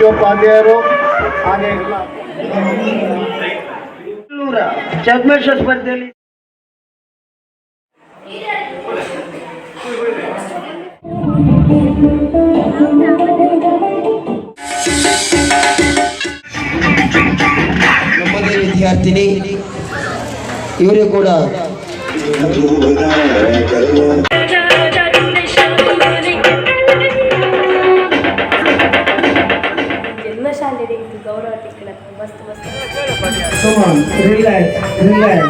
ಮುಖ್ಯೋಪಾಧ್ಯಾಯರು ಹಾಗೆ ಚದ್ಮೇಶ ಸ್ಪರ್ಧೆಯಲ್ಲಿ ನಮ್ಮದೇ ವಿದ್ಯಾರ್ಥಿನಿ ಇವರೇ ಕೂಡ. ಜನ್ಮ ಶಾಲೆ ಗೌರವ ತಿಕ್ಕಣ ಮಸ್ತ್ ಮಸ್ತ್. Relax, relax.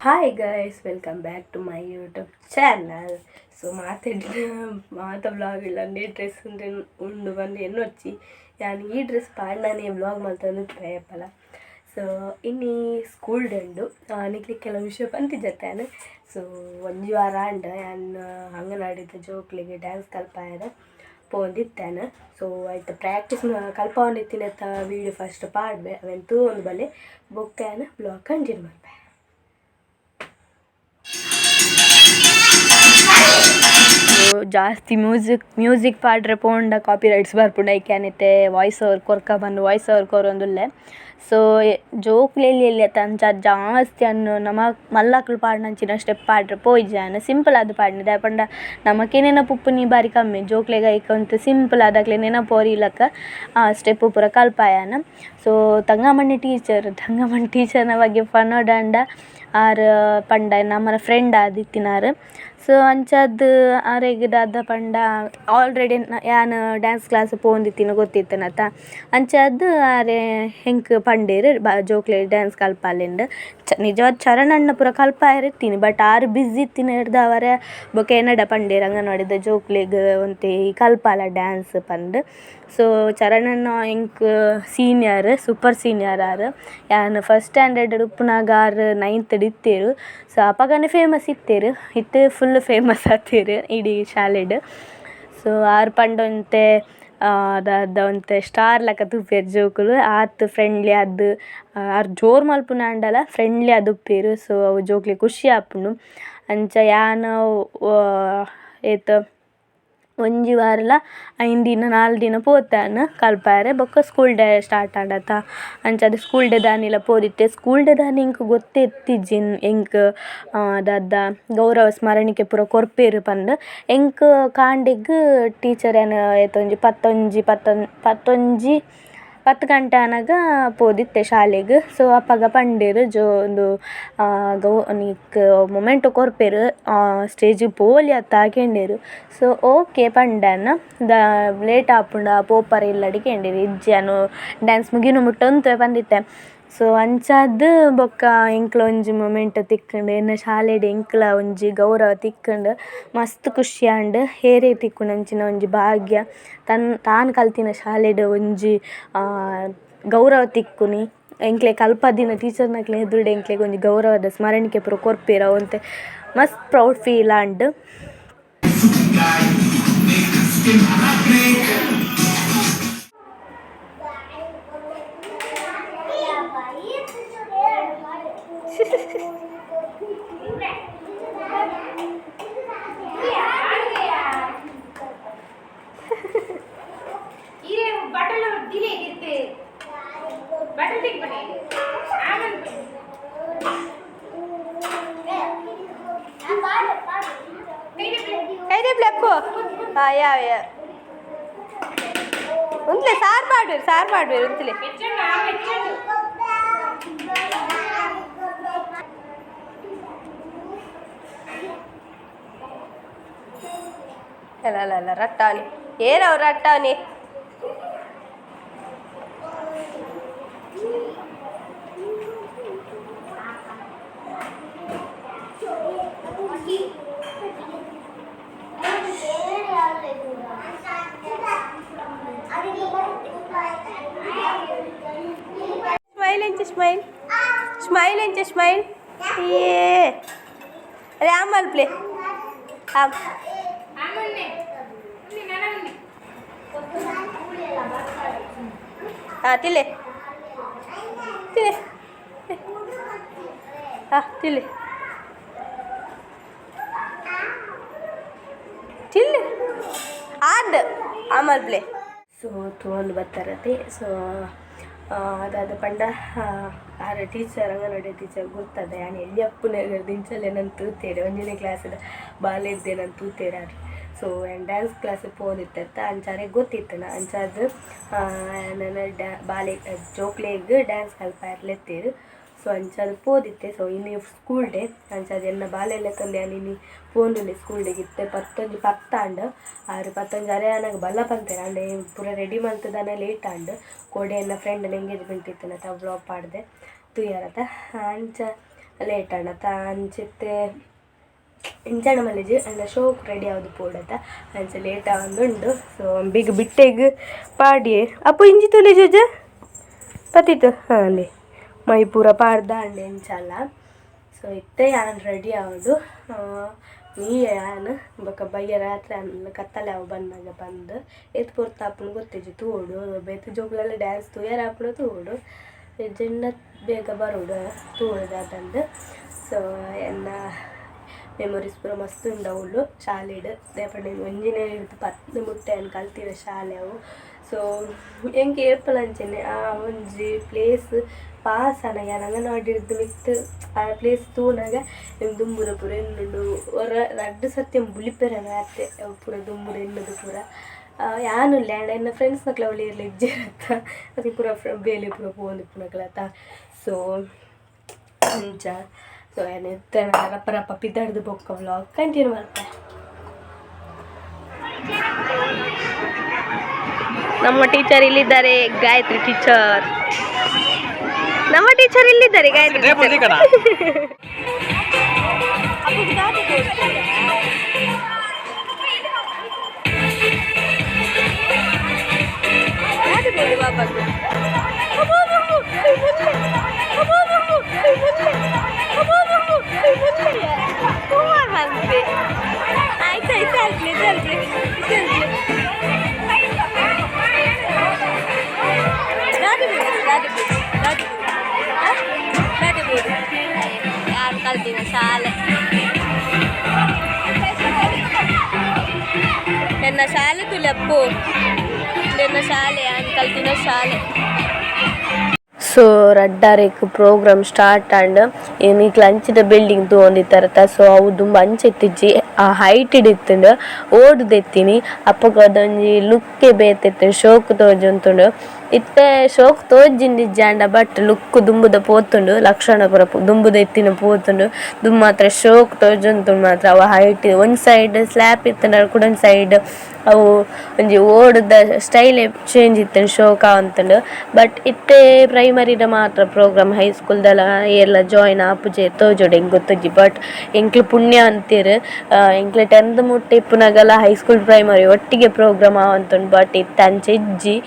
Hi guys, welcome back to my YouTube channel. So ಮಾತಾಡಿದ ಮಾತ ಬ್ಲಾಗ್ ಇಲ್ಲ ಅಂದೇ ಡ್ರೆಸ್ ಅಂದ್ರೆ ಉಂಡು ಬಂದು ಎನ್ನೊಚ್ಚಿ ಯಾನ್ ಈ ಡ್ರೆಸ್ ಪಾಡ್ನಾನೇ ಬ್ಲಾಗ್ ಮಲ್ತೊಂದು ಪ್ರಯಪ್ಪಲ. ಸೊ ಇನ್ನಿ ಸ್ಕೂಲ್ ಉಂಡು, ನಿಕ್ಲೆ ಕೆಲವು ವಿಷಯ ಪಂತಿಜತ್ತಾನೆ. ಸೊ ಒಂಜಿ ವಾರ ಆಂಡ್ ಯಾನ್ ಅಂಗನವಾಡಿದ ಜೋಕ್ಲೆಗ್ ಡ್ಯಾನ್ಸ್ ಕಲ್ಪಾಯೆರೆ ಪೋವೊಂದಿತ್ತೇನೆ. ಸೊ ಐತ ಪ್ರಾಕ್ಟೀಸ್ ಕಲ್ಪಾವೊಂದಿತ್ತಿನೆತ್ತ ವೀಡಿಯೋ ಫಸ್ಟ್ ಪಾಡ್ವೆ, ಅವೆನ್ ತೂವೊಂದು ಬಲ್ಲೆ, ಬೊಕ್ಕ ಯಾನ್ ಬ್ಲಾಗ್ ಕಂಟಿನ್ಯೂ ಮಲ್ಪೆ. ಜಾಸ್ತಿ ಮ್ಯೂಸಿಕ್ ಮ್ಯೂಸಿಕ್ ಪಾಡ್ರೆ ಪೋಂಡ ಕಾಪಿ ರೈಟ್ಸ್ ಬರ್ಪುಂಡು, ಐಕ್ ಯಾನಿತ್ತೆ ವಾಯ್ಸ್ ಓವರ್ ಕೊರ್ಕ ಪಂದ್ ವಾಯ್ಸ್ ಓವರ್ ಕೊರೊಂದುಲ್ಲೆ. ಸೊ ಜೋಕ್ಲು ಎಲ್ಯ ಎಲ್ಯತ್ತ ಅಂಚ ಜಾಸ್ತಿ ಅನ್ನು ನಮ ಮಲ್ಲಕ್ಲು ಪಾಡುನಂಚಿನ ಸ್ಟೆಪ್ ಪಾಡ್ರೆ ಪೋಯಿಜಿ ಯಾನ್, ಸಿಂಪಲ್ ಆದ್ ಪಾಡ್ನೆ. ದಾಯೆ ಪಂಡ ನಮಕೆ ನೆನಪು ಉಪ್ಪುನಿ ಬಾರಿ ಕಮ್ಮಿ, ಜೋಕ್ಲೆಗ್ ಐಕ್ ಒಂತೆ ಸಿಂಪಲ್ ಆದ್ ಅಕ್ಲೆಗ್ ನೆನಪು ಒರಿಲಕ ಆ ಸ್ಟೆಪ್ ಪೂರ ಕಲ್ಪಾಯ ಯಾನ್. ಸೊ ತಂಗಮಣಿ ಟೀಚರ್, ತಂಗಮಣಿ ಟೀಚರ್ನ ಬಗ್ಗೆ ಪನೊಡಾಂಡ ಆರ್ ಪಂಡ ನಮ್ಮನ ಫ್ರೆಂಡ್ ಆದಿತ್ತಿನಾರ್. ಸೊ ಅಂಚಾದ್ ಆರೆಗ್ ದಾದ ಪಂಡ ಆಲ್ರೆಡಿ ಯಾನ್ ಡ್ಯಾನ್ಸ್ ಕ್ಲಾಸ್ ಪೋವೊಂದಿತ್ತಿನ ಗೊತ್ತಿತ್ತನತ, ಅಂಚಾದ್ ಆರ್ ಎಂಕ್ ಪಂಡೆರ್ ಬ ಜೋಕ್ಲೆಗ್ ಡ್ಯಾನ್ಸ್ ಕಲ್ಪಾಲೆಂದ್. ನಿಜವಾದ್ ಚರಣ್ ಅಣ್ಣ ಪೂರ ಕಲ್ಪಾಯೆರೆ ಇತ್ತೀನಿ, ಬಟ್ ಆರ್ ಬ್ಯುಸಿ ಇತ್ತಿನೆಡ್ದಾವರ ಬೊಕ ಎನಡ ಪಂಡೆರ್ ಅಂಗನವಾಡಿದ ಜೋಕ್ಲೆಗ್ ಒಂತೆ ಕಲ್ಪಾಲ ಡ್ಯಾನ್ಸ್ ಪಂದ್. ಸೊ ಚರಣ್ ಅಣ್ಣ ಎಂಕ್ ಸೀನಿಯರ್, ಸೂಪರ್ ಸೀನಿಯರ್ ಆರ್. ಯಾನ್ ಫಸ್ಟ್ ಸ್ಟ್ಯಾಂಡರ್ಡ್ ಉಪ್ಪುನಗ ಆರ್ ನೈನ್ತ್ ಇತ್ತೆರ್. ಸೊ ಅಪಗನೆ ಫೇಮಸ್ ಇತ್ತೆರ್, ಇತ್ತೆ ಫುಲ್ ಫೇಮಸ್ ಆತೆರ್ ಇಡೀ ಶಾಲೆಡ್. ಸೊ ಆರ್ ಪಂಡ ಒಂತೆ ದಾದ ಒಂತೆ ಸ್ಟಾರ್ ಲೆಕ ತೂಪೆರ್ ಜೋಕುಲು, ಆತ್ ಫ್ರೆಂಡ್ಲಿ ಆದ್. ಆರ್ ಜೋರು ಮಲ್ಪುನಾಂಡಲ ಫ್ರೆಂಡ್ಲಿ ಆದ್ ಉಪ್ಪೆರ್. ಸೊ ಅವು ಜೋಕ್ಲೆಗ್ ಖುಷಿ ಆಪುಂಡು. ಅಂಚ ಯಾನ್ ಏತ್ ಒಂಜಿ ವಾರಲ 5 ದಿನ 4 ದಿನ ಪೋತೆ ಯಾನ್ ಕಲ್ಪಾಯೆರೆ. ಬೊಕ್ಕ ಸ್ಕೂಲ್ ಡೇ ಸ್ಟಾರ್ಟ್ ಆಂಡತ, ಅಂಚಾದ್ ಸ್ಕೂಲ್ ಡೇ ದಾನಿಲ ಪೋದಿತ್ತೆ. ಸ್ಕೂಲ್ ಡೇ ದಾನಿ ಎಂಕ್ ಗೊತ್ತಿತ್ತಿಜಿ ಎಂಕ್ ದಾದ ಗೌರವ ಸ್ಮರಣಿಕೆ ಪೂರ ಕೊರ್ಪೆರ್ ಪಂದ್. ಎಂಕ್ ಕಾಂಡೆಗ್ ಟೀಚರ್ ಯಾನ್ ಏತ್ ಒಂಜಿ ಪತ್ತೊಂಜಿ ಪತ್ತೊಂಜಿ 10 ಗಂಟೆ ಆನಗ ಪೋದಿತ್ತೆ ಶಾಲೆಗ್. ಸೊ ಅಪಗ ಪಂಡೆರ್ ಜೋ ಉಂದು ನಿಕ್ಕ್ ಮೊಮೆಂಟೊ ಕೊರ್ಪೆರ್, ಸ್ಟೇಜ್ ಪೋವೊಲಿ ಅತ್ತ ಕೇಂಡೆರ್. ಸೊ ಓಕೆ ಪಂಡೆ ಯಾನ್. ದ ಲೇಟ್ ಆಪುಂಡ ಪೋಪರ ಇಲ್ಲಡ್ ಕೇಂಡೆರ್. ಇಜ್ಜಿ, ಯಾನ್ ಡ್ಯಾನ್ಸ್ ಮುಗಿನ ಮುಟ್ಟ ಉಂತುವೆ ಪಂದಿತ್ತೆ. ಸೊ ಅಂಚಾದ್ ಬೊಕ್ಕ ಎಂಕ್ಲ ಒಂಜಿ ಮೊಮೆಂಟೊ ತಿಕ್ಕ್ಂಡ್, ಎನ್ನ ಶಾಲೆಡ್ ಎಂಕ್ಲ ಒಂಜಿ ಗೌರವ ತಿಕ್ಕ್ಂಡ್, ಮಸ್ತ್ ಖುಷಿ ಆಂಡ್. ಏರೆಗ್ ತಿಕ್ಕುಂಡು ಅಂಚಿನ ಒಂಜಿ ಭಾಗ್ಯ, ತನ್ನ ತಾನ್ ಕಲ್ತಿನ ಶಾಲೆಡ್ ಒಂಜಿ ಗೌರವ ತಿಕ್ಕುನಿ. ಎಂಕ್ಲೆ ಕಲ್ಪಾದಿನ ಟೀಚರ್ನಕ್ಲೆ ಎದುರುಡೆ ಎಂಕ್ಲೆಗ್ ಒಂಜಿ ಗೌರವದ ಸ್ಮರಣಿಕೆ ಪೂರ ಕೊರ್ಪೆರ್, ಅವು ಒಂತೆ ಮಸ್ತ್ ಪ್ರೌಡ್ ಫೀಲ್ ಆಂಡ್. ಹಾಂ, ಯಾವ ಯಾ ಉಂತ್ಲೆ, ಸಾರು ಮಾಡ್ಬೇರು, ಸಾರು ಮಾಡ್ಬೇರು ಉಂತ್ಲೆ. ಅಲ್ಲ ಅಲ್ಲ ಅಲ್ಲ, ರಟ್ಟಾವನಿ ಏನವ್ರು ರಟ್ಟಾವನಿ. ಸ್ಮೈಲ್ ಎಂಚ, ಸ್ಮೈಲ್, ಸ್ಮೈಲ್ ಎಂಚ, ಸ್ಮೈಲ್. ಏ ಅರೆ ಆಮಲ್ ಪ್ಲೇ ಆಮ್. ಹಾಂ, ತಿಲೆ ತಿಲೆ. ಹಾಂ ತಿಲ್ಲಿ ತಿಲ್ಲಿ ಆಂಡ್ ಆಮಲ್ ಪ್ಲೇ. ಸೊ ತೊಗೊಂಡು ಬರ್ತಾರತೆ. ಸೊ ಅದಾದ ಪಂಡ ಆರ ಟೀಚರ್, ಅಂಗನವಾಡಿ ಟೀಚರ್ ಗೊತ್ತದೆ. ಯಾನ್ ಎಲ್ಯಪ್ಪುನ ದಿಂಚಲೆ ನನ್ ತೂತೇರೆ, ಒಂಜನೇ ಕ್ಲಾಸ್ದ ಬಾಲೆದ್ದೆ ನಾನು ತೂತೇರೆ. ಸೊ ಯಾನ್ ಡ್ಯಾನ್ಸ್ ಕ್ಲಾಸ್ ಪೋದಿತ್ತ, ಅಂಚಾರೆ ಗೊತ್ತಿತ್ತನ. ಅಂಚಾದ್ ನನ್ನ ಡ್ಯಾ ಬಾಲೆ ಜೋಕ್ಲೆಗ್ ಡ್ಯಾನ್ಸ್ ಕಲ್ಪಾಯೆರ್. ಸೊ ಅಂಚಾದ್ ಪೋದಿತ್ತೆ. ಸೊ ಇನಿ ಸ್ಕೂಲ್ ಡೇ, ಅಂಚಾದ್ ಎನ್ನ ಬಾಲೆಲ್ಲ ತಂದೆ ಯಾನ್ ಇನಿ ಪೋಂದುಲ್ಲೆ ಸ್ಕೂಲ್ ಡೇಗೆ. ಇತ್ತೆ ಪತ್ತೊಂಜಿ ಪತ್ತಾಂಡ್, ಆರು ಪತ್ತೊಂಜಿ ಅರೆ ಆನಗ ಬಲ್ಲ ಪಂತೆರ್. ಆಂಡ ಪೂರ ರೆಡಿ ಮಲ್ತದಾನ ಲೇಟ್ ಆಂಡ್. ಕೋಡೆ ಎನ್ನ ಫ್ರೆಂಡ್ನ ಎಂಗೇಜ್ಮೆಂಟ್ ಇತ್ತನತ, ವ್ಲಾಗ್ ಪಾಡ್ದೆ ತೂಯರತ. ಅಂಚ ಲೇಟ್ ಆಂಡತ. ಅಂಚಿತ್ತೆ ಇಂಚನ ಮಲ್ಲೆಜ್ ಅಂಡ ಶೋಕ್ ರೆಡಿ ಆವೊಂದು ಪೋಡತ, ಅಂಚ ಲೇಟ್ ಆವೊಂದುಂಡು. ಸೊ ಬಿಗ್ ಬಿಟ್ಟೆಗ್ ಪಾಡಿಯೆ. ಅಪ್ಪು ಇಂಚಿ ತೂಲೆ ಜೋಜ ಪತ್ತಿತ್ತು. ಹಾಂ ಅಂದೆ ಮೈ ಪೂರ ಪಾಡ್ದ ಅಂಡೆ ಎಂಚಲ್ಲ. ಸೊ ಇತ್ತೆ ಯಾನ್ ರೆಡಿ ಆವೊಡು. ನೀ ಯಾನ್ ಬೊಕ ಬಯ್ಯ ರಾತ್ರಿ ಅಲ್ಲ ಕತ್ತಲೆ ಅವು ಬನ್ನಗ ಬಂದು ಏತ್ ಪೊರ್ತು ಆಪುಂಡು ಗೊತ್ತಿಜ್ಜಿ. ತೂವೊಡು, ಬೇತೆ ಜೋಕುಲೆಲ್ಲ ಡ್ಯಾನ್ಸ್ ತೂಯರ ಆಪುಂಡು ತೂವೊಡು, ಇಜ್ಜಿಂಡ ಬೇಗ ಬರೋಡು, ತೂವೊಡು ದಾದಂದ್. ಸೊ ಎನ್ನ ಮೆಮೊರೀಸ್ ಪೂರ ಮಸ್ತ್ ಉಂಡು ಅವುಲು ಶಾಲೆಡ್. ದಾಯೆ ಒಂಜಿನೇ ಹಿಡ್ದು ಪತ್ತ್ ಮುಟ್ಟ ಯಾನ್ ಕಲ್ತಿನ ಶಾಲೆ ಅವು. ಸೊ ಎಂಕ್ ಏಪಲ ಅಂಚೆನೆ ಆ ಒಂಜಿ ಪ್ಲೇಸ್ ಪಾಸ್ ಆನಗ ಯಾನ್ ಅಂಗನವಾಡಿ ಹಿಡ್ದು ಮಿತ್ತ್ ಆ ಪ್ಲೇಸ್ ತೂನಗ ಎಂಕ್ ದುಂಬುದ ಪೂರ ಎನ್ನುಂಡು. ಒರ ರಡ್ಡ್ ಸರ್ತಿ ಬುಲಿಪೆರೆ ಅತ್ತೆ ಅವು ಪೂರ ದುಂಬುದ ಎನ್ನುದು ಪೂರ. ಯಾನುಲ್ಲೆ ಆಂಡ ಎನ್ನ ಫ್ರೆಂಡ್ಸ್ ನಕ್ಲ ಅವ್ಲು ಏರ್ಲ ಇಜ್ಜೆರತ್ತ, ಅಕುಲು ಪೂರ ಬೇಲೆ ಪೂರ ಪೋವೊಂದಿಪ್ಪುನಕುಲತ್ತ. ಸೊ ಅಂಚ. ಸೊ ಯಾನ್ ಇತ್ತೆ ರಪ್ಪ ರಪ್ಪ ಪಿದಾಡ್ದು ಬೊಕ್ಕ ವ್ಲಾಗ್ ಕಂಟಿನ್ಯೂ ಮಲ್ಪೆ. ನಮ್ಮ ಟೀಚರ್ ಇಲ್ಲಿದ್ದಾರೆ, ಗಾಯತ್ರಿ ಟೀಚರ್. ನಮ್ಮ ಟೀಚರ್ ಇಲ್ಲಿದ್ದಾರೆ, ಗಾಯತ್ರಿ ಟೀಚರ್. ಆಯ್ತು ಆಯ್ತು, ಅಲ್ಪ್ಲೆ ಅಲ್ಪ್ಲೆ. ಯಾರು ಕಲ್ತಿನ ಶಾಲೆ, ಎನ್ನ ಶಾಲೆ ತುಲಪ್ಪು, ಎನ್ನ ಶಾಲೆ, ಯಾನ್ ಕಲ್ತಿನ ಶಾಲೆ. ಸೊ ರಡ್ಡಾರೆಕ್ ಪ್ರೋಗ್ರಾಮ್ ಸ್ಟಾರ್ಟ್ ಆಂಡ್. ನಿಕ್ಲ್ ಅಂಚಿದ ಬಿಲ್ಡಿಂಗ್ ತೂವೊಂದಿತ್ತರತ. ಸೊ ಅವು ದುಂಬು ಅಂಚ ಇತ್ತಿಜ್ಜಿ, ಆ ಹೈಟ್ ಇತ್ತಿಂಡ್ ಓಡುದೆತ್ತಿನಿ. ಅಪಗ ಅದೊಂಜಿ ಲುಕ್ಕೆ ಬೇತೆ ಇತ್ತು, ಶೋಕು ತೋಜೊಂತುಂಡು. ಇತ್ತೆ ಶೋಕ್ ತೋಜಿಂದಿಜ್ಜಾಂಡ ಬಟ್ ಲುಕ್ ದುಂಬುದ ಪೋತುಂಡು, ಲಕ್ಷಣ ಪೂರ ದುಂಬುದ ಇತ್ತಿನ ಪೋತುಂಡು. ದುಂಬು ಮಾತ್ರ ಶೋಕ್ ತೋಜೊಂತುಂಡು ಮಾತ್ರ. ಅವು ಹೈಟ್ ಒಂಜಿ ಸೈಡ್ ಸ್ಲ್ಯಾಪ್ ಇತ್ತುಂಡ ಕುಡೊಂಜಿ ಸೈಡ್ ಅವು ಒಂಜಿ ಓಡುದ ಸ್ಟೈಲ್ ಚೇಂಜ್ ಇತ್ತುಂಡು, ಶೋಕ್ ಆವೊಂತುಂಡು. ಬಟ್ ಇತ್ತೆ ಪ್ರೈಮರಿದ ಮಾತ್ರ ಪ್ರೋಗ್ರಾಮ್, ಹೈ ಸ್ಕೂಲ್ದಲ ಏರ್ಲ ಜಾಯಿನ್ ಆಪುಜೆ ತೋಜೊಡು, ಎಂಕ್ ಗೊತ್ತುಜ್ಜಿ. ಬಟ್ ಎಂಕ್ಲು ಪುಣ್ಯ ಅಂತೆರ್, ಎಂಕ್ಲೆ 10th ಮುಟ್ಟ ಇಪ್ಪುನಗಲ high school primary ಒಟ್ಟಿಗೆ ಪ್ರೋಗ್ರಾಮ್ ಆವೊಂತುಂಡು. ಬಟ್ ಇತ್ತೆ ಅಂಚ ಇಜ್ಜಿ.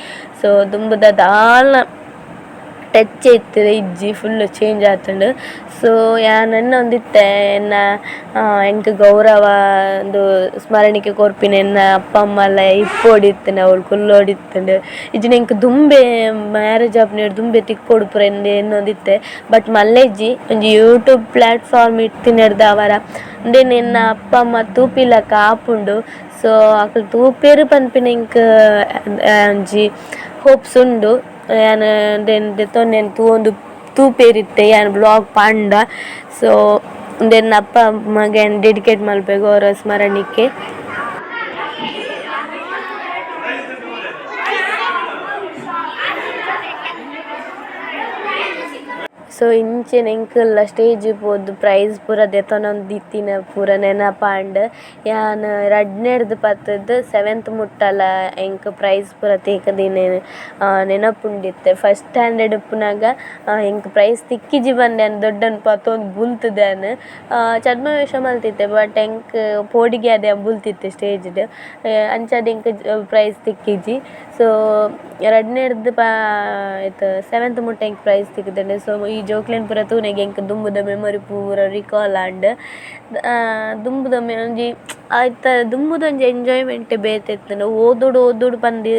ಸೊ ದುಂಬುದ ದಾಲ ಟಚ್ ಇತ್ತು ಇಜ್ಜಿ, ಫುಲ್ ಚೇಂಜ್ ಆತುಂಡು. ಸೊ ಯಾನ್ ಎನ್ನೊಂದಿತ್ತೆ, ಎನ್ನ ಎಂಕ್ ಗೌರವ ಉಂದು ಸ್ಮರಣಿಕೆ ಕೊರ್ಪಿನ ಎನ್ನ ಅಪ್ಪ ಅಮ್ಮಲ ಇಪ್ಪೊಡಿತ್ತುಂಡು, ಅವ್ಲು ಕುಲ್ಲೊಡಿತ್ತುಂಡು. ಇಜ್ಜಿಂಡ ಎಂಕ್ ದುಂಬೆ ಮ್ಯಾರೇಜ್ ಆಪುನೆಡ್ ದುಂಬೆ ತಿಕ್ಕೊಡು ಪೂರ ಎನ್ನೊಂದಿತ್ತೆ. ಬಟ್ ಮಲ್ಲೆ ಇಜ್ಜಿ. ಒಂಜಿ ಯೂಟ್ಯೂಬ್ ಪ್ಲಾಟ್ಫಾರ್ಮ್ ಇತ್ತಿನೆಡ್ದಾವರ ಉಂದೆನ್ ಎನ್ನ ಅಪ್ಪ ಅಮ್ಮ ತೂಪಿಲಕ ಆಪುಂಡು. ಸೊ ಅಕುಲು ತೂಪೆರ್ ಪನ್ಪಿನ ಎಂಕ್ ಒಂಜಿ ಹೋಪ್ಸ್ ಉಂಡು. ಯಾನ್ ಉಂದೆನ್ ದೆತೊಂದು ತೂವೊಂದು ತೂಪೆರಿತ್ತೆ ಯಾನ್ ವ್ಲಾಗ್ ಪಾಂಡ. ಸೊ ಉಂದೆನ್ ಅಪ್ಪ ಅಮ್ಮಗ್ ಯಾನ್ ಡೆಡಿಕೇಟ್ ಮಲ್ಪೆ, ಗೌರವ ಸ್ಮರಣಿಕೆ. ಸೊ ಇಂಚೆನೆ ಎಂಕಲ್ಲ ಸ್ಟೇಜ್ ಪೋದು ಪ್ರೈಸ್ ಪೂರ ದೆತೊನೊಂದಿತ್ತಿನ ಪೂರ ನೆನಪಾಂಡ್. ಯಾನ್ ರಡ್ಡ್ನೆಡ್ದ್ ಪತ್ತುದು 7th ಮುಟ್ಟಲ ಎಂಕ್ ಪ್ರೈಸ್ ಪೂರ ತಿಕ್ದಿನ ನೆನಪುಂಡಿತ್ತೆ. ಫಸ್ಟ್ ಸ್ಟ್ಯಾಂಡರ್ಡ್ ಉಪ್ಪುನಗ ಎಂಕ್ ಪ್ರೈಸ್ ತಿಕ್ಕಿಜಿ ಪಂದ್ ಯಾನ್ ದೊಡ್ಡನ್ ಪತೊಂದು ಬುಲ್ತುದೆ. ಯಾನ್ ಛದ್ಮವೇಷ ಮಲ್ತಿತ್ತೆ, ಬಟ್ ಎಂಕ್ ಪೋಡಿಗೆ ಆದ್ ಯಾನ್ ಬುಲ್ತಿತ್ತೆ ಸ್ಟೇಜ್ಡ್, ಅಂಚಾದ್ ಎಂಕ್ ಪ್ರೈಸ್ ತಿಕ್ಕಿಜಿ. ಸೊ ರಡ್ಡ್ನೆಡ್ದ್ ಇತ್ತೆ 7th ಮುಟ್ಟ ಎಂಕ್ ಪ್ರೈಸ್ ತಿಕ್ಕ್ದ್ಂಡ್. ಸೊ ಈ ಜೋಕ್ಲೆನ್ ಪೂರ ತೂನಗ ಎಂಕ್ ದುಂಬುದ ಮೆಮೊರಿ ಪೂರ ರಿಕಾಲ್ ಆಂಡ್. ದುಂಬುದ ಒಂಜಿ ಐತ ದುಂಬುದ ಒಂಜಿ ಎಂಜಾಯ್ಮೆಂಟ್ ಬೇತೆ ಇತ್ತ್ಂಡ್. ಓದೊಡು ಓದೊಡು ಪಂದ್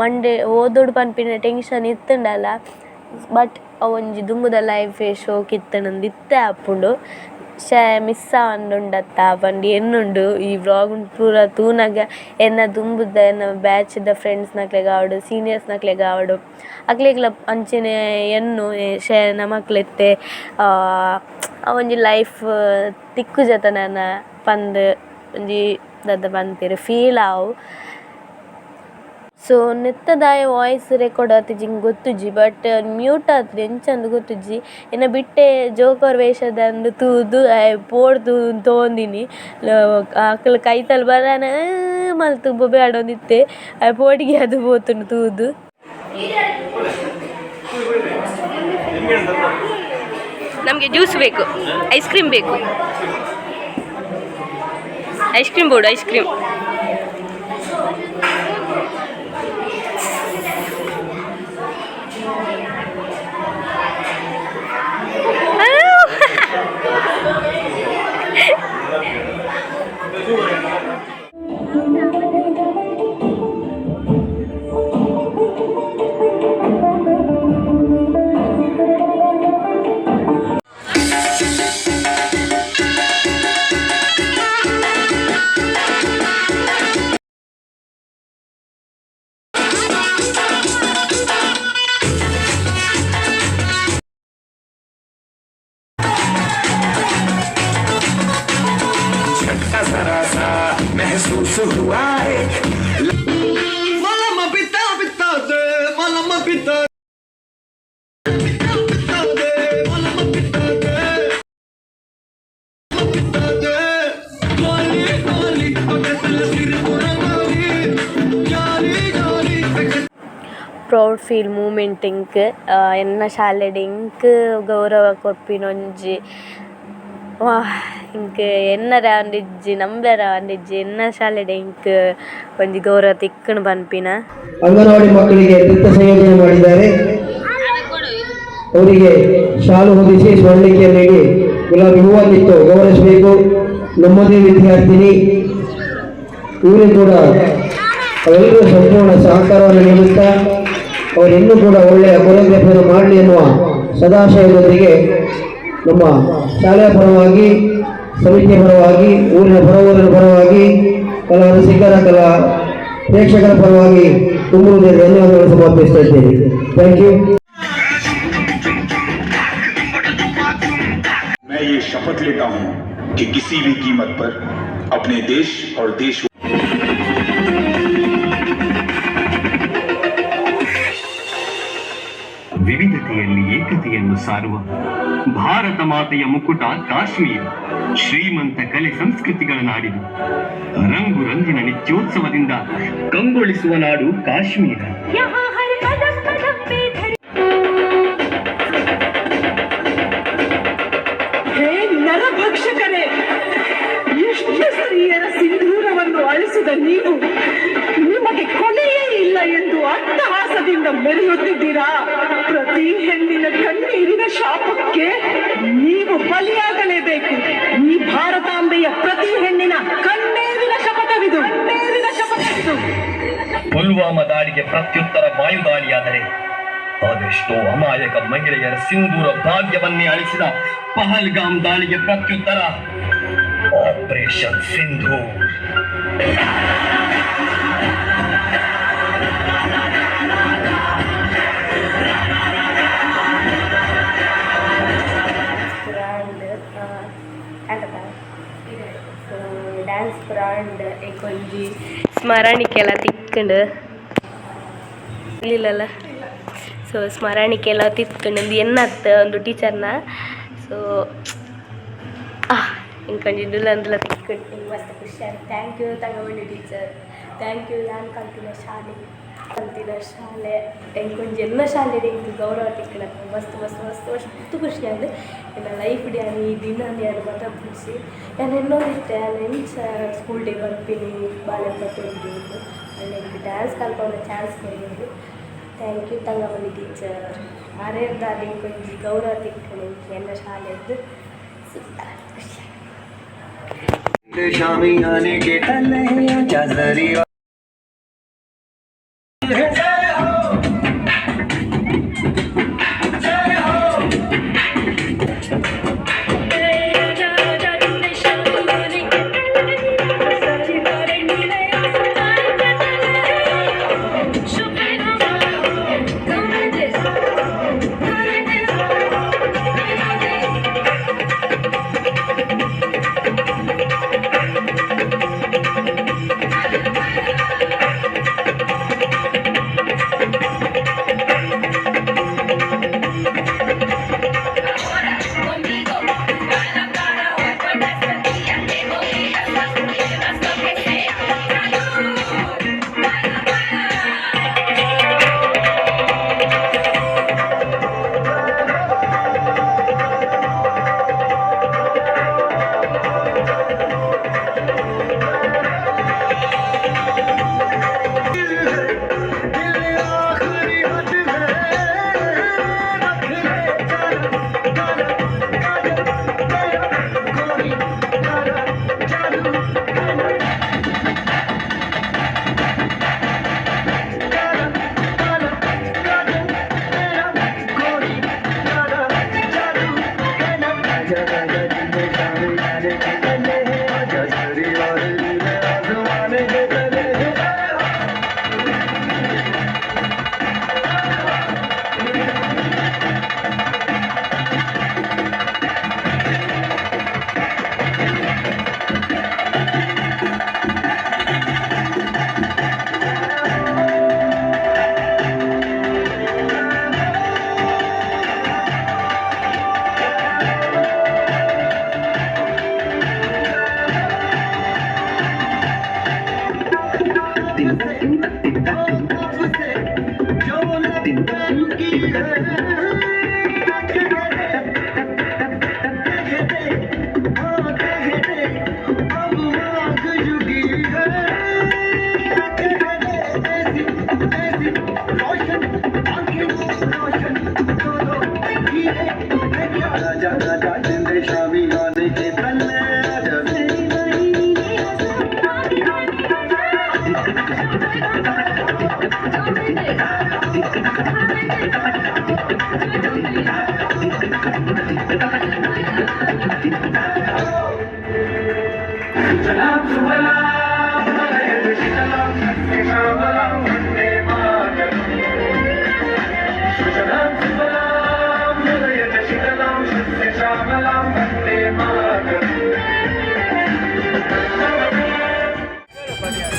ಮಂಡೆ ಓದೊಡು ಪನ್ಪಿನ ಟೆನ್ಷನ್ ಇತ್ತ್ಂಡಲ. ಬಟ್ ಅವೊಂಜಿ ದುಂಬುದ ಲೈಫ್ ಶೋಕಿತ್ತ್ಂಡ್ ಇತ್ತೆ ಆಪುಂಡು. ಶೇ ಮಿಸ್ಸ್ ಆವೊಂದುಂಡತ್ತ ಪಂದ್ ಎನ್ನುಂಡು. ಈ ವ್ಲೋಗ್ ಪೂರ ತೂನಗ ಎನ್ನ ದುಂಬುದ ಎನ್ನ ಬ್ಯಾಚ್ ದ ಫ್ರೆಂಡ್ಸ್ ನಕ್ಲೆಗ್ ಆವಡ್, ಸೀನಿಯರ್ಸ್ ನಕ್ಲೆಗ್ ಆವಡ್, ಅಕ್ಲೆಗ್ಲ ಅಂಚನೆ ಎನ್ನು ಶೇ ನಮಕ್ಲ ಇತ್ತೆ ಅವೊಂಜಿ ಲೈಫ್ ತಿಕ್ಕುಜತ ನನ ಪಂದ್ ಒಂಜಿ ದಾದ ಪನ್ಪೆರ್ ಫೀಲ್ ಆವು. ಸೊ ನೆತ್ತ ದಾಯೆ ವಾಯ್ಸ್ ರೆಕಾರ್ಡ್ ಆತಿಜಿ ಎಂಕ್ ಗೊತ್ತುಜಿ, ಬಟ್ ಮ್ಯೂಟ್ ಆತ್ಂಡ್ ಎಂಚಂದ್ ಗೊತ್ತುಜಿ. ಎನ್ನ ಬಿಟ್ಟೆ ಜೋಕರ್ ವೇಷದಂದ್ ತೂದು ಆಯೆ ಪೋಡ್ದು ಉಂತೊಂದಿನಿ. ಅಕುಲು ಕೈತಲ್ ಬರನ ಮಲ್ತ್ ಬೊಬ್ಬೆ ಪಾಡೊಂದಿತ್ತೆ, ಆಯೆ ಪೋಡಿಗೆ ಆದ್ ಪೋತುಂಡು ತೂದು. ನಮಗೆ ಜ್ಯೂಸ್ ಬೇಕು, ಐಸ್ ಕ್ರೀಮ್ ಬೇಕು, ಐಸ್ ಕ್ರೀಮ್ ಬೋಡು, ಐಸ್ ಕ್ರೀಮ್. झटका जरा सा महसूस हुआ एक ಮಲಮ ಪಿತ್ತ ಪಿತ್ತ they ಮಲಮ ಪಿತ್ತ ಪಿತ್ತ they ಮಲಮ ಪಿತ್ತ they ಪಿತ್ತ they ಗೋಲಿ ಗೋಲಿ ಪಕ್ಕದ ಸಿರು ಗೋಲಿ ಜಾಲಿ ಜಾಲಿ. ಪ್ರೌಡ್ ಫೀಲ್ ಮೂಮೆಂಟ್ ಎಂಕ್. ಎನ್ನ ಶಾಲೆಡ್ ಎಂಕ್ ಗೌರವ ಕೊರ್ಪಿನ ಒಂಜಿ ವಾ ಎಂಕ್ ಎನ್ನರೆ ಆವೊಂದಿಜ್ಜಿ, ನಂಬೆರೆ ಆವೊಂದಿಜ್ಜಿ ಎನ್ನ ಶಾಲೆಡ್ ಎಂಕ್ ಒಂಜಿ ಗೌರವ ತಿಕ್ಕುಂಡು ಪನ್ಪಿನ. ಅಂಗನವಾಡಿ ಮಕ್ಕಳಿಗೆ ನೃತ್ಯ ಸಂಯೋಜನೆ ಮಾಡಿದ್ದಾರೆ. ಅವರಿಗೆ ಶಾಲು ಹೊದಿಸಿ, ಸ್ವರ್ಣಿಕೆ ನೀಡಿ, ಗುಲಾಬಿ ಹೂವನ್ನಿತ್ತು ಗೌರವಿಸಬೇಕು. ನಮ್ಮದೇ ವಿದ್ಯಾರ್ಥಿನಿ ಇವರು ಕೂಡ. ಅವೆಲ್ಲರೂ ಸಂಪೂರ್ಣ ಸಹಕಾರವನ್ನು ನೀಡುತ್ತಾ, ಅವರು ಇನ್ನೂ ಕೂಡ ಒಳ್ಳೆಯ ಕೊರಿಯೋಗ್ರಫಿಯನ್ನು ಮಾಡಲಿ ಎನ್ನುವ ಸದಾಶಯದೊಂದಿಗೆ ನಮ್ಮ ಶಾಲೆಯ ಪರವಾಗಿ, ಸಮಿತಿಯ ಪರವಾಗಿ, ಊರಿನ ಹೊರಊರಿನ ಪರವಾಗಿ, ಕಲಾ ರಸಿಕರ, ಕಲಾ ಪ್ರೇಕ್ಷಕರ ಪರವಾಗಿ ತುಂಬ ಧನ್ಯವಾದಗಳು ಸಮರ್ಪಿಸ್ತಾ ಇದ್ದೇನೆ. Thank you. मैं ये शपथ लेता हूं कि किसी भी कीमत पर अपने देश और देश ವಿವಿಧತೆಯಲ್ಲಿ ಏಕತೆಯನ್ನು ಸಾರುವ ಭಾರತ ಮಾತೆಯ ಮುಕುಟ ಕಾಶ್ಮೀರ. ಶ್ರೀಮಂತ ಕಲೆ ಸಂಸ್ಕೃತಿಗಳ ನಾಡಿದು. ರಂಗು ರಂಗಿನ ನಿತ್ಯೋತ್ಸವದಿಂದ ಕಂಗೊಳಿಸುವ ನಾಡು ಕಾಶ್ಮೀರ. यहाँ हर कदम कदम पे धर ಹೇ ನರಭಕ್ಷಕರೇ, ಎಷ್ಟು ಸ್ತ್ರೀಯರ ಸಿಂಧೂರವನ್ನು ಅಳಿಸಿದ ನೀವು, ನಿಮಗೆ ಕೊನೆಯೇ ಇಲ್ಲ ಎಂದು ಅಟ್ಟಹಾಸದಿಂದ ಮೆರೆಯುತ್ತಿದ್ದೀರಾ? ಪ್ರತಿ ಹೆಣ್ಣಿನ ಕಣ್ಣೀರಿನ ಶಾಪಕ್ಕೆ ನೀವು ಬಲಿಯಾಗಲೇಬೇಕು. ಈ ಭಾರತಾಂಬೆಯ ಪ್ರತಿ ಹೆಣ್ಣಿನ ಕಣ್ಣೀರಿನ ಶಪಥವಿದು, ಕಣ್ಣೀರಿನ ಶಪಥವಿದು. ಪುಲ್ವಾಮಾ ದಾಳಿಗೆ ಪ್ರತ್ಯುತ್ತರ ವಾಯುದಾಳಿಯಾದರೆ, ಅದೆಷ್ಟೋ ಅಮಾಯಕ ಮಹಿಳೆಯರ ಸಿಂಧೂರ ಭಾಗ್ಯವನ್ನೇ ಅಳಿಸಿದ ಪಹಲ್ಗಾಮ್ ದಾಳಿಗೆ ಪ್ರತ್ಯುತ್ತರ ಆಪರೇಷನ್ ಸಿಂಧೂರ್. ಪೂರ ಆಂಡ್ ಆಂಡತ. ಸೊ ಡ್ಯಾನ್ಸ್ ಪೂರ ಆಂಡ್ ಒಂಜಿ ಸ್ಮರಣಿಕೆ ಎಲ್ಲ ತಿಕ್ಕುಂಡು ಇಲ್ಲಿಲ್ಲಲ್ಲ. ಸೊ ಸ್ಮರಣಿಕೆ ಎಲ್ಲ ತಿಕ್ಕುಂಡು. ಒಂದು ಎನ್ನತ್ತು ಒಂದು ಟೀಚರ್ನ. ಸೊ ಇಂಕೊಂಜಿ ಇಂದುಲ ಅಂದುಲ ತಿಕ್ಕುಂಡು. ಎಂಕ್ ಮಸ್ತ್ ಖುಷಿ ಆಂಡ್. Thank you Thangamani teacher, thank you. ಯಾನ್ ಕಲ್ತಿನ ಶಾಲೆ, ಕಲ್ತಿನ ಶಾಲೆ, ಎಂಕೊಂಜಿ ಎನ್ನ ಶಾಲೆಡ್ ಎಂಕ್ ಗೌರವ ತಿಕ್ಕುಂಡು. ಮಸ್ತ್ ಮಸ್ತ್ ಮಸ್ತ್ ಮಸ್ತ್ ಖುಷಿ ಆಂಡ್. ಎನ್ನ ಲೈಫ್ ಯಾನ್ ಈ ದಿನ ಯಾನ್ ಮದಪುಜಿ. ಯಾನ್ ಎನ್ನೊಂದಿತ್ತೆ, ಯಾನ್ ಎಂಚ ಸ್ಕೂಲ್ ಡೇ ಬರ್ಪಿನಿ ಬಾಲೆ ಪತ್ತೊಂದು. ಆಂಡ ಎಂಕ್ ಡ್ಯಾನ್ಸ್ ಕಲ್ಪವುನ ಚಾನ್ಸ್ ಕೊರಿಯೆರ್. Thank you Thangamani teacher. ಅರೆರ್ದಾದ್ ಎಂಕೊಂಜಿ ಗೌರವ ತಿಕ್ಕುಂಡು ಎಂಕ್ ಎನ್ನ ಶಾಲೆಡ್. ಖುಷಿ. शामियाने के तले जरी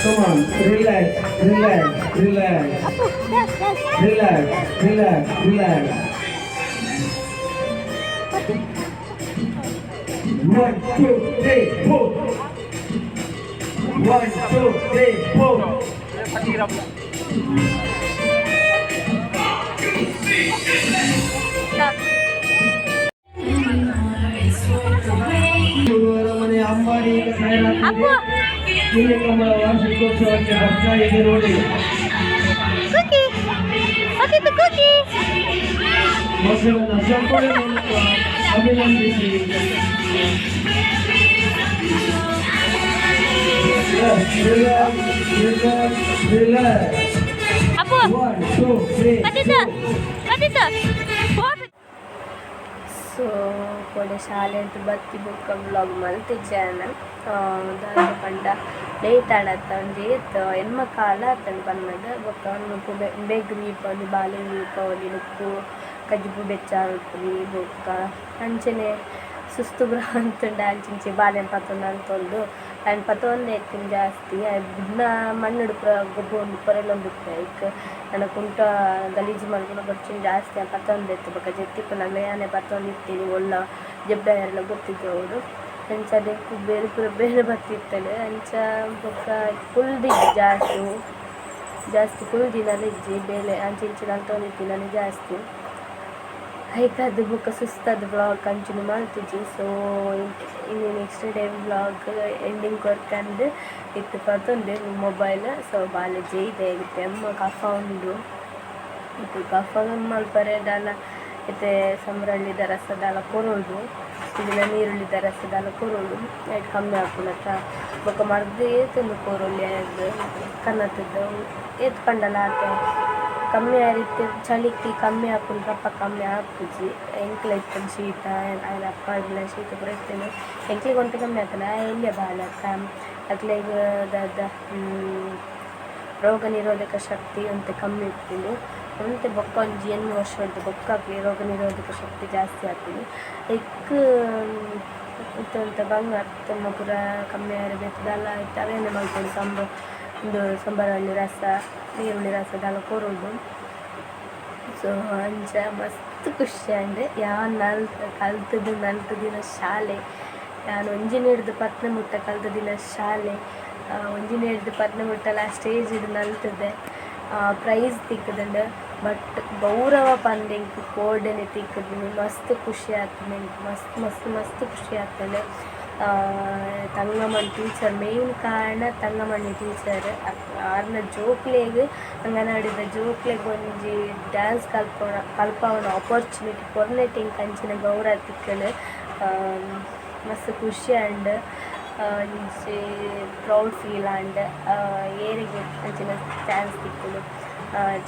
Come on, relax, relax, relax. Relax, relax, relax. One, two, three, four. One, two, three, four. ಗುರುವಾರ ಮನೆ ಅಂಬಾರಿ ಈಗ ತಯಾರಾಗ್ತಿದೆ. ಹುಲಿಕಂಬಳ ವಾರ್ಷಿಕೋತ್ಸವಕ್ಕೆ ಬರ್ತಾ ಇದೆ ನೋಡಿ. ಕುಕಿ ಕುಕಿ. ಮಕ್ಕಳನ್ನ ಚಪ್ಪಾಳೆ ಮೂಲಕ ಅಭಿನಂದಿಸಿ. Relax, relax, relax. Appu. One, two, three. ಪತಿತ ಪತಿತ. ಸೊ ಕೋಡೆ ಶಾಲೆಡ್ದ್ ಬತ್ತಿ ಬೊಕ್ಕ ವ್ಲಾಗ್ ಮಲ್ತಿಜ್ಜಾನ. ದಾದ ಪಂಡ ಲೇಟ್ ಆಂಡತ್ತ, ಒಂಜಿ ಏತ್ ಎಣ್ಮ ಕಾಲ ಆತುಂಡು ಬನ್ನಗ. ಬೊಕ್ಕ ನುಪ್ಪು ಬೇಗ ಮೀಪೊಲಿ, ಬಾಲೆ ಮೀಪೊಲಿ, ನುಪ್ಪು ಕಜಿಪು ಬೆಚ್ಚ ಮಲ್ಪೊಲಿ. ಬೊಕ್ಕ ಅಂಚನೆ ಸುಸ್ತು ಪೂರ ಆತುಂಡ, ಅಂಚಿಂಚಿ ಬಾಲೆನ್ ಪತೊಂದು ಅಂತೊಂದು ಆಯ್ನ್ ಪತೊಂದೆ ಇತ್ತಿನ ಜಾಸ್ತಿ. ಬುಡ್ನ ಮಣ್ಣುಡು ಪೂರ ಗೊಬ್ಬೊಂದು ಪೊರೆಲೊಂದಿತ್ತೆ. ಐಕ್ ನನ ಕುಂಟ ಗಲೀಜು ಮಲ್ಪುನ ಬೊರ್ಚಿನ ಜಾಸ್ತಿ ಪತೊಂದಿತ್ತು. ಬೊಕ್ಕ ಜೆತ್ತಿಪ್ಪುನಗ ಯಾನೆ ಪತೊಂದಿತ್ತೀನಿ, ಒಲ್ಲ ಜೆಬ್ಡಾಯೆರೆಲ ಗೊತ್ತಿಜ್ಜಿ. ಅಂಚ ಎಂಕ್ ಬೇರೆ ಪೂರ ಬೇರೆ ಬತ್ತಿತ್ತುಂಡು. ಅಂಚ ಬೊಕ್ಕ ಕುಲ್ದಿಜ್ಜಿ ಜಾಸ್ತಿ, ಜಾಸ್ತಿ ಕುಲ್ದಿನಲ ಇಜ್ಜಿ. ಬೇಲೆ ಅಂಚಿ ಇಂಚಿ ನಲ್ತೊಂದಿತ್ತಿನನೆ ಜಾಸ್ತಿ. ಐಕಾದ್ ಬೊಕ್ಕ ಸುಸ್ತಾದ್ ವ್ಲಾಗ್ ಕಂಟಿನ್ಯೂ ಮಲ್ತಿಜಿ. ಸೊ ಇನಿ ನೆಕ್ಸ್ಟ್ ಡೇ ವ್ಲಾಗ್ ಎಂಡಿಂಗ್ ಕೊರ್ಕಂದು ಇತ್ತೆ ಪತೊಂದೆ ಮೊಬೈಲ್. ಸೊ ಬಾಲೆ ಜೈದೆ, ಇತ್ತೆ ಅಮ್ಮ ಕಫ ಉಂಡು. ಇತ್ತೆ ಕಫ ಮಲ್ಪರೆ ದಾಲ ಇತ್ತೆ ಸಂಬ್ರಳ್ಳಿದ ರಸ ದಾಲ ಕೊರೊಡು, ಇಜ್ಜಿಂಡ ನೀರುಳ್ಳಿದ ರಸ ದಾಲ ಕೊರೊಡು, ಐಟ್ ಕಮ್ಮಿ ಆಪುಂಡತ್ತ. ಬೊಕ್ಕ ಮರ್ದ್ ಏತೊಂದು ಕೊರೊಲಿ, ಆಯಗ್ ಕನತ್ದ್ ಏತ್ ಪಂಡಲ ಆತೆ. ಕಮ್ಮಿ ಆರಿತ್ತೆ ಚಳಿಕ್ ಕಮ್ಮಿ ಆಪುಂಡು, ರಪ್ಪ ಕಮ್ಮಿ ಆಪುಜಿ. ಎಂಕ್ಲ ಇತ್ತುಂಡು ಶೀತ, ಆಯನ ಅಪ್ಪಗ್ಲ ಶೀತ ಪೂರ ಇತ್ತುಂಡು. ಎಂಕ್ಲೆಗ್ ಒಂತೆ ಕಮ್ಮಿ ಆತುಂಡು, ಆಯೆ ಎಲ್ಯ ಬಾಲೆ ಅತ್ತ, ಅಕ್ಲೆಗ್ ದಾದ ರೋಗ ನಿರೋಧಕ ಶಕ್ತಿ ಒಂತೆ ಕಮ್ಮಿ ಇಪ್ಪುಂಡು ಒಂತೆ. ಬೊಕ್ಕ ಒಂಜಿ ಎಣ್ಮ ವರ್ಷಡ್ದು ಬೊಕ್ಕ ಅಕ್ಲೆಗ್ ರೋಗ ನಿರೋಧಕ ಶಕ್ತಿ ಜಾಸ್ತಿ ಆಪುಂಡು. ಐಕ್ ಇತ್ತೆ ಒಂತೆ ಬಂಗ ಅತ್ತುಂಡ ಪೂರ ಕಮ್ಮಿ ಆಯೆರೆ ಬೇತೆ ದಾಲ ಇತ್ತೆ ಅವೇನೆ ಮಲ್ಪೊಡು. ಉಂದು ಸಂಬರಳ್ಳಿ ರಸ, ನೀರುಳ್ಳಿ ರಸ ದಾಲ ಕೊರೊಡು. ಸೊ ಅಂಚ ಮಸ್ತ್ ಖುಷಿ ಆಂಡ್. ಯಾನ್ ಕಲ್ತುದು ನಲ್ತುದಿನ ಶಾಲೆ, ಯಾನ್ ಒಂಜಿನೆಡ್ದ್ ಪತ್ತನೆ ಮುಟ್ಟ ಕಲ್ತುದಿನ ಶಾಲೆ. ಒಂಜಿನೆಡ್ದ್ ಪತ್ತನೆ ಮುಟ್ಟಲ ಸ್ಟೇಜ್ ನಲ್ತುದೆ, ಪ್ರೈಸ್ ತಿಕ್ಕುದುಂಡು. ಬಟ್ ಗೌರವ ಪಂದ್ ಎಂಕ್ ಕೋಡೆನೆ ತಿಕ್ಕುದುಂಡು. ಮಸ್ತ್ ಖುಷಿ ಆತುಂಡು ಎಂಕ್, ಮಸ್ತ್ ಮಸ್ತ್ ಮಸ್ತ್ ಖುಷಿ ಆತುಂಡು. ತಂಗಮಣಿ ಟೀಚರ್ ಮೇನ್ ಕಾರಣ, ತಂಗಮಣಿ ಟೀಚರ್ ಆರ್ನ ಜೋಕ್ಲೆಗ್, ಅಂಗನವಾಡಿದ ಜೋಕ್ಲೆಗ್ ಒಂಜಿ ಡ್ಯಾನ್ಸ್ ಕಲ್ಪುನ ಕಲ್ಪಾವುನ ಅಪರ್ಚುನಿಟಿ ಕೊರ್ನೆಟ್ ಎಂಕ್ ಅಂಚಿನ ಗೌರವ ತಿಕ್ಕುಂಡು. ಮಸ್ತ್ ಖುಷಿ ಆಂಡ್, ಒಂಜಿ ಪ್ರೌಡ್ ಫೀಲ್ ಆಂಡ್. ಏರೆಗ್ ಅಂಚಿನ ಚಾನ್ಸ್ ತಿಕ್ಕುಂಡು?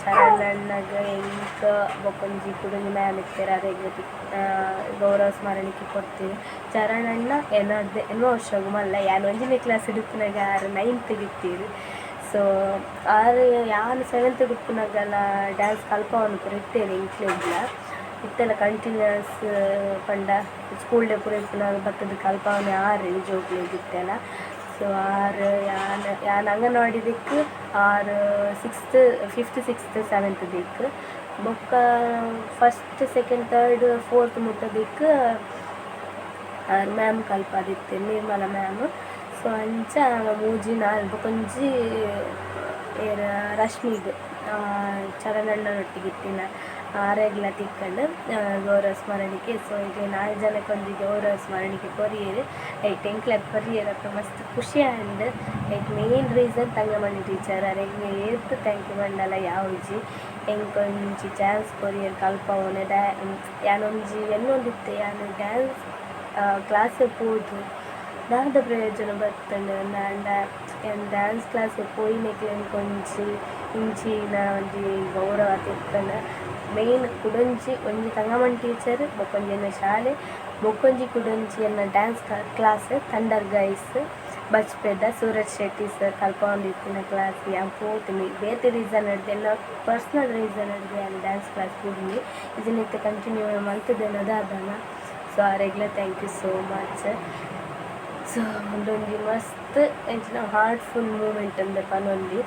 ಚರಣ್ ಅಣ್ಣಗ್, ಎಂಕ್, ಬೊಕೊಂಜಿ ಕುಡೊಂಜಿ ಮ್ಯಾಮ್ ಇತ್ತೆರ್, ಅರೆಗ್ ಗೌರವ ಸ್ಮರಣಿಕೆ ಕೊರ್ತೆರ್. ಚರಣ್ ಅಣ್ಣ ಎನಡ್ದ್ ಎಣ್ಮ ವರ್ಷಗ್ ಮಲ್ಲೆ. ಯಾನ್ ಒಂಜಿನೆ ಕ್ಲಾಸ್ ಇಪ್ಪುನಗ ಆರ್ ನೈನ್ತ್ ಇತ್ತೆರ್. ಸೊ ಆರ್ ಯಾನ್ ಸೆವೆಂತ್ ಉಪ್ಪುನಗಲ ಡ್ಯಾನ್ಸ್ ಕಲ್ಪಾವೊಂದು ಪೂರ ಇತ್ತೆರ್ ಎಂಕ್ಲೆಗ್ಲ. ಇತ್ತೆಲ ಕಂಟಿನ್ಯೂಸ್ ಪಂಡ ಸ್ಕೂಲ್ ಡೇ ಪೂರ ಇಪ್ಪುನಗ ಬತ್ತುದು ಕಲ್ಪಾವುನೆ ಆರ್ ಜೋಕ್ಲೆಗ್ ಇತ್ತೆಲ. ಸೊ ಆರ್ ಯಾನ್ ಯಾನ್ ಅಂಗನವಾಡಿ ದಿಕ್ಕು, ಆರ್ ಸಿಕ್ಸ್ತ್, ಫಿಫ್ತ್, ಸಿಕ್ಸ್ತ್, ಸೆವೆಂತ್ ದಿಕ್ಕು. ಬೊಕ್ಕ ಫಸ್ಟ್, ಸೆಕೆಂಡ್, ತರ್ಡ್, ಫೋರ್ತ್ ಮುಟ್ಟ ದಿಕ್ಕು ಆರ್ ಮ್ಯಾಮ್ ಕಲ್ಪಾದಿತ್ತೆರ್, ನಿರ್ಮಲ ಮ್ಯಾಮ್. ಸೊ ಅಂಚ ಮೂಜಿ ನಾಲ್ ಬೊಕೊಂಜಿ ಏರ್ ರಶ್ಮಿಗ್, ಚರಣಣ್ಣನೊಟ್ಟಿಗೆ ಇತ್ತಿನ ಆರೆಗ್ಲ ತಿಕ್ಕಂಡು ಗೌರವ ಸ್ಮರಣಿಕೆ. ಸೊ ಈಗ ನಾಲ್ ಜನಕ್ಕೆ ಒಂಜಿ ಗೌರವ ಸ್ಮರಣಿಕೆ ಕೊರಿಯೆರ್. ಐಟ್ ಎಂಕ್ಲೆಗ್ ಕೊರಿಯೆರ್ ಅತ್ತ, ಮಸ್ತ್ ಖುಷಿ ಆಂಡ್. ಐಟ್ ಮೇನ್ ರೀಸನ್ ತಂಗಮಣಿ ಟೀಚರ್. ಅರೆಗ್ ಏತ್ thank you ಪಂಡಲ ಯಾವುಜಿ. ಎಂಕ್ ಒಂಜಿ ಚಾನ್ಸ್ ಕೊರಿಯೆರ್ ಕಲ್ಪಾವುನೆ. ಯಾನೊಂಜಿ ಎನ್ನೊಂದಿತ್ತೆ, ಯಾನ್ ಡ್ಯಾನ್ಸ್ ಕ್ಲಾಸ್ ಪೋದು ದಾದ ಪ್ರಯೋಜನ ಬತ್ತುಂಡು ಅಂಡ. ಯಾನ್ ಡ್ಯಾನ್ಸ್ ಕ್ಲಾಸ್ ಪೋಯಿನೆಕ್ಲೆನ್ ಒಂಜಿ ಇಂಚಿನ ಒಂಜಿ ಗೌರವ ತಿಕ್ಕಂಡ್. ಮೇನ್ ಕುಡೊಂಜಿ ಒಂಜಿ ತಂಗಮಣಿ ಟೀಚರ್, ಬೊಕೊಂಜಿ ಎನ್ನ ಶಾಲೆ, ಬೊಕೊಂಜಿ ಕುಡೊಂಜಿ ಎನ್ನ ಡ್ಯಾನ್ಸ್ ಕ್ಲಾಸ್ ಥಂಡರ್ ಗೈಸ್ ಬಜ್ಪೆದ ಸೂರಜ್ ಶೆಟ್ಟಿ ಸರ್ ಕಲ್ಪವೊಂದಿತ್ತಿನ ಕ್ಲಾಸ್ ಯಾನ್ ಪೋತಿನಿ. ಬೇತೆ ರೀಸನ್ ಡ್ದ್ ಎನ್ನ ಪರ್ಸನಲ್ ರೀಸನ್ ಡ್ದ್ ಯಾನ್ ಡ್ಯಾನ್ಸ್ ಕ್ಲಾಸ್ ಬುಡ್ನಿ. ಇಜ್ಜಿಂಡ ಇತ್ತೆ ಕಂಟಿನ್ಯೂ ಮಲ್ತ್ದೆನ ದಾದನ. ಸೊ ಆರೆಗ್ಲ thank you so much. So ಉಂದೊಂಜಿ ಮಸ್ತ್ ಎಂಚಿನ ಹಾರ್ಟ್ಫುಲ್ ಮೂಮೆಂಟ್ ಅಂದ್ ಪನೊಲಿ.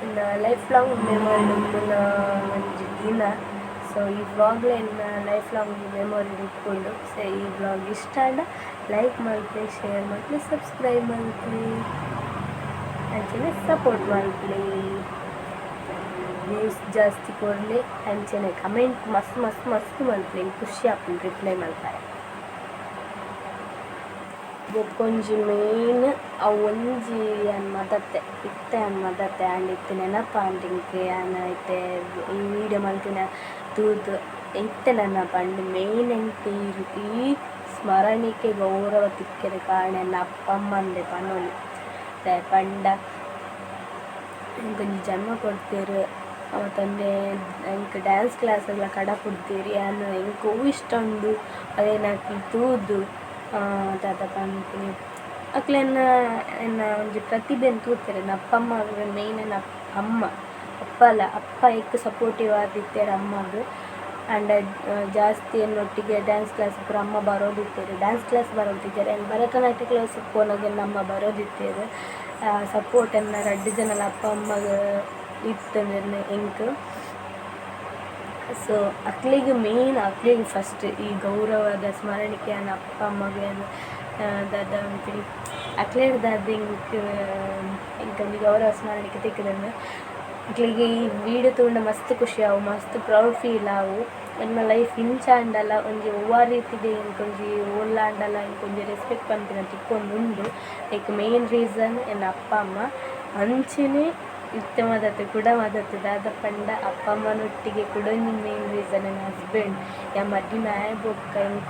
ಎನ್ನ ಲೈಫ್ ಲಾಂಗ್ ಮೆಮೊರಿ ಉಪ್ಪುನ ಒಂಜಿ ದಿನ. ಸೊ ಈ ವ್ಲಾಗ್ಲ ಎನ್ನ ಲೈಫ್ ಲಾಂಗ್ ಮೆಮೊರಿ ಉಪ್ಪುಂಡು. ಸೊ ಈ ವ್ಲಾಗ್ ಇಷ್ಟ ಆಂಡ ಲೈಕ್ ಮಲ್ಪುಲೆ, ಶೇರ್ ಮಲ್ಪುಲೆ, ಸಬ್ಸ್ಕ್ರೈಬ್ ಮಲ್ಪುಲೆ, ಅಂಚನೆ ಸಪೋರ್ಟ್ ಮಲ್ಪುಲೆ. ವ್ಯೂಸ್ ಜಾಸ್ತಿ ಕೊರ್ಲೆ, ಅಂಚನೆ ಕಮೆಂಟ್ ಮಸ್ತ್ ಮಸ್ತ್ ಮಸ್ತ್ ಮಲ್ಪುಲೆ. ಖುಷಿ ಆಪುಂಡು ರಿಪ್ಲೈ ಮಲ್ಪರೆ. ಬೊಕ್ಕೊಂಜಿ ಮೇನ್ ಅವು ಒಂಜಿ ಯಾನ್ ಮದತೆ ಇತ್ತೆ, ಯಾನ್ ಮದತೆ. ಆಂಡ ಇತ್ತೆ ನೆನಪಾಂಡ್ ಎಂಕ್. ಯಾನ್ ಇತ್ತೆ ಈ ವೀಡಿಯೋ ಮಲ್ತಿನ ತೂದು ಇತ್ತೆ ನೆನಪಾಂಡ್. ಮೇನ್ ಎಂಕ್ ಈ ಸ್ಮರಣಿಕೆ ಗೌರವ ತಿಕ್ಕೆರೆ ಕಾರಣ ಎನ್ನ ಅಪ್ಪ ಅಮ್ಮಂದೆ ಪನೊಲಿ. ದಾಯೆ ಪಂಡ ಎಂಕೊಂಜಿ ಜನ್ಮ ಕೊರ್ತೆರ್, ಅತ್ತಂದೆ ಎಂಕ್ ಡ್ಯಾನ್ಸ್ ಕ್ಲಾಸ್ಗ್ಲ ಕಡಪುಡ್ದೆರ್. ಯಾನ್ ಎಂಕ್ ಒವು ಇಷ್ಟ ಉಂಡು ಅವೆನ್ ಅಕ್ಲ್ ತೂದು ದಾದ ಪನ್ಪಿನಿ, ಅಕ್ಲೆನ ಎನ್ನ ಒಂಜಿ ಪ್ರತಿಭೆನ್ ತೂತೆರ್. ಎನ್ನ ಅಪ್ಪ ಅಮ್ಮ ಮೇನ್ ಎನ್ನ ಅಮ್ಮ, ಅಪ್ಪಲ ಅಪ್ಪ ಎಕ್ ಸಪೋರ್ಟಿವ್ ಆದಿತ್ತೆರ್ ಅಮ್ಮಗ್. ಆಂಡ ಜಾಸ್ತಿ ಎನ್ನೊಟ್ಟಿಗೆ ಡ್ಯಾನ್ಸ್ ಕ್ಲಾಸ್ ಪೂರ ಅಮ್ಮ ಬರೋದಿತ್ತೆರ್. Dance class ಬರೋದಿತ್ತೆರ್. ಯಾನ್ ಭರತನಾಟ್ಯ ಕ್ಲಾಸ್ ಪೋನಗ ಎನ್ನ ಅಮ್ಮ ಬರೋದಿತ್ತೆರ್. ಸಪೋರ್ಟ್ ಎನ್ನ ರಡ್ಡ್ ಜನಲ ಅಪ್ಪ ಅಮ್ಮಗ್ ಇತ್ತ್ಂಡ್ ಎಂಕ್. ಸೊ ಅಕ್ಲೆಗ್ ಮೇನ್, ಅಕ್ಲೆಗ್ ಫಸ್ಟ್ ಈ ಗೌರವದ ಸ್ಮರಣಿಕೆ ಯಾನ್ ಅಪ್ಪ ಅಮ್ಮಗ್ ಯಾನ್ ದಾದ ಪನ್ಪಿನಿ, ಅಕ್ಲೆಡ್ದಾದ್ ಎಂಕ್ ಎಂಕ್ ಒಂಜಿ ಗೌರವ ಸ್ಮರಣಿಕೆ ತಿಕ್ಕ್ದ್ಂಡ್. ಅಕ್ಲೆಗ್ ಈ ವೀಡಿಯೋ ತೂಂಡ ಮಸ್ತ್ ಖುಷಿ ಆವು, ಮಸ್ತ್ ಪ್ರೌಡ್ ಫೀಲ್ ಆವು. ಎನ್ನ ಲೈಫ್ ಇಂಚ ಆಂಡಲ ಒಂಜಿ ಒವ್ವಾ ರೀತಿಡ್ ಎಂಕೊಂಜಿ ಓಲಾಂಡಲ ಎಂಕೊಂಜಿ ರೆಸ್ಪೆಕ್ಟ್ ಪನ್ಪಿನ ತಿಕ್ಕೊಂದುಂಡು. ಐಕ್ ಮೇನ್ ರೀಸನ್ ಎನ್ನ ಅಪ್ಪ ಅಮ್ಮ. ಅಂಚೆನೆ ಇತ್ತೆ ಮದತೆ ಕುಡ ಮದತೆ ದಾದ ಪಂಡ ಅಪ್ಪ ಅಮ್ಮನೊಟ್ಟಿಗೆ ಕುಡೊಂಜಿ ಮೇನ್ ರೀಸನ್ ಎನ್ನ ಹಸ್ಬೆಂಡ್. ಯಾನ್ ಮದಿಮೆ ಆಯಿ ಬೊಕ್ಕ ಎಂಕ್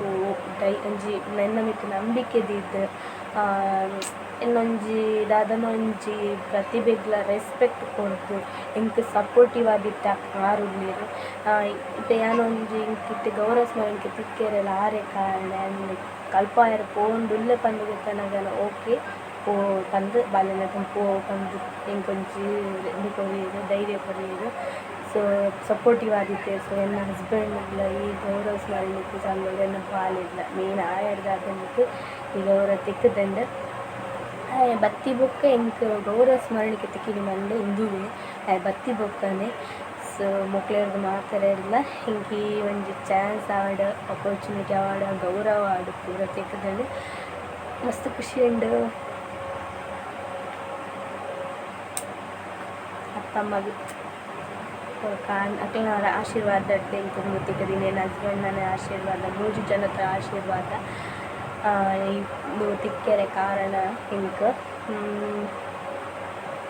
ಒಂಜಿ ಎನ್ನ ಮಿತ್ತ್ ನಂಬಿಕೆ ದೀದ್ ಎನ್ನೊಂಜಿ ದಾದನ ಒಂಜಿ ಪ್ರತಿಭೆಗ್ಲ ರೆಸ್ಪೆಕ್ಟ್ ಕೊರ್ದು ಎಂಕ್ ಸಪೋರ್ಟಿವ್ ಆದಿತ್ತೆ ಆರ್ ಉಲ್ಲೆರ್. ಇತ್ತೆ ಯಾನೊಂಜಿ ಎಂಕ್ ಇತ್ತೆ ಗೌರವ ಸ್ಮರಣಿಕೆ ತಿಕ್ಕೆರೆಲ ಆರೇ ಕಾರಣ. ಯಾನ್ ಕಲ್ಪಾಯೆರೆ ಪೋವೊಂದುಲ್ಲೆ ಪಂದ್ ಗೊತ್ತಾನಗಲ ಓಕೆ ಪೋ ಪಂದ್ ಬಾಲೆಲೆಕ ಪೋ ಪಂದ್ ಎಂಕೊಂಜಿ ಉಂದು ಕೊರಿಯೆರ್, ಧೈರ್ಯ ಕೊರಿಯೆರ್. ಸೊ ಸಪೋರ್ಟಿವ್ ಆದಿತ್ತೆರ್. ಸೊ ಎನ್ನ ಹಸ್ಬೆಂಡ್ಲ ಈ ಗೌರವ ಸ್ಮರಣಿಕೆ ಸಂದೊಡು ಎನ್ನ ಬಾಲೆಗ್ಲ ಮೇನ್ ಆಯಡ್ದಾದ್ ಎಂಕ್ ಈ ಗೌರವ ತಿಕ್ಕ್ದ್ಂಡ್. ಆಯೆ ಬತ್ತಿ ಬೊಕ್ಕ ಎಂಕ್ ಗೌರವ ಸ್ಮರಣಿಕೆ ತಿಕ್ಕಿನಿ ಪಂಡ ಇಂದುವೆ ಆಯೆ ಬತ್ತಿ ಬೊಕ್ಕನೆ. ಸೊ ಮೊಕ್ಲೆರ್ದ್ ಮಾತೆರೆರ್ದ್ಲ ಎಂಕ್ ಈ ಒಂಜಿ ಚಾನ್ಸ್ ಆವಡ್, ಅಪರ್ಚುನಿಟಿ ಆವಡ್, ಗೌರವ ಆವಡ್ ಪೂರ ತಿಕ್ಕ್ದ್ಂಡ್. ಮಸ್ತ್ ಖುಷಿ ಉಂಡು. ಅಪ್ಪ ಅಮ್ಮಗ್ ಅಕ್ಲೆನ ಆಶೀರ್ವಾದ ಎಂಕ್ ಉಂದು ತಿಕ್ಕ್ದಿನಿ. ಎನ್ನ ಹಸ್ಬೆಂಡ್ನ ಆಶೀರ್ವಾದ, ಮೂಜಿ ಜನತ ಆಶೀರ್ವಾದ ಇಂದು ತಿಕ್ಕೆರೆ ಕಾರಣ ಎಂಕ್.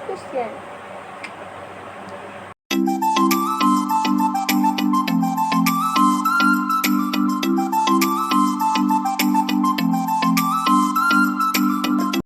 ಖುಷಿ.